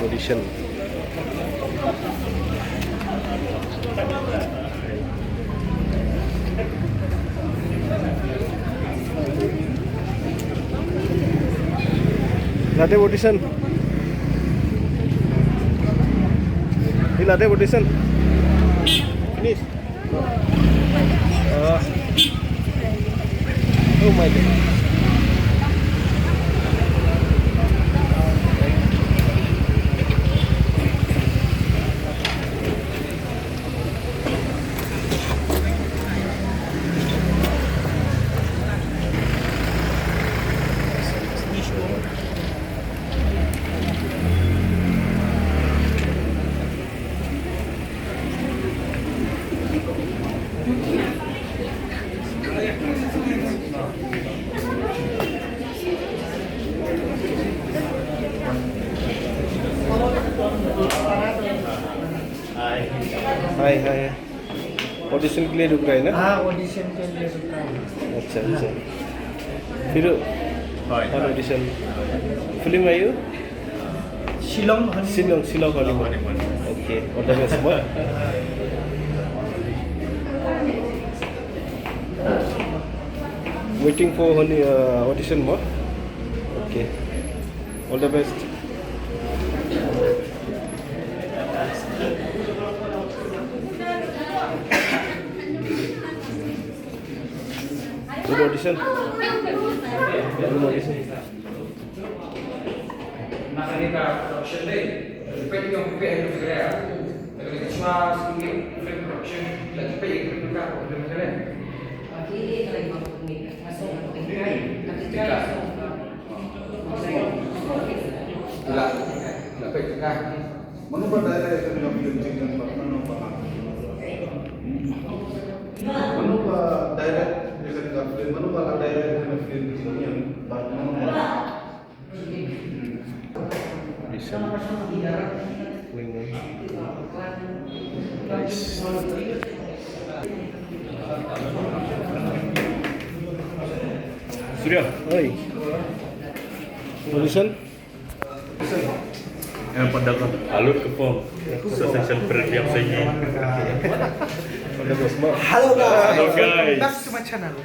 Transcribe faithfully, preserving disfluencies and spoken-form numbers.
Audition. Late audition. Hi late audition. Finish. Uh, oh my God. Hi, hi. Audition के लिए रुक रहा है ना? हाँ, ऑडिशन के लिए रुक रहा है। अच्छा, अच्छा। फिर, हाँ, ऑडिशन। फिल्म आई हो? Shillong honeymoon. Shillong, Shillong honeymoon. Okay, all the best, mo. Waiting for honey, uh, audition, mo. Okay, all the best. Good audition. Good audition. Mano ba direct ïa kane ka film Jingdon Patnang, mano ba la, mano ba direct ïa kane ka film, mano ba la direct ïa kane ka film Jingdon Patnang? Listen. Going on. Nice. Surya. Oi. Audition. Yang pada ka alut ke pom. Sa section per biang senyi. Hello guys. Hello guys. Back to my channel.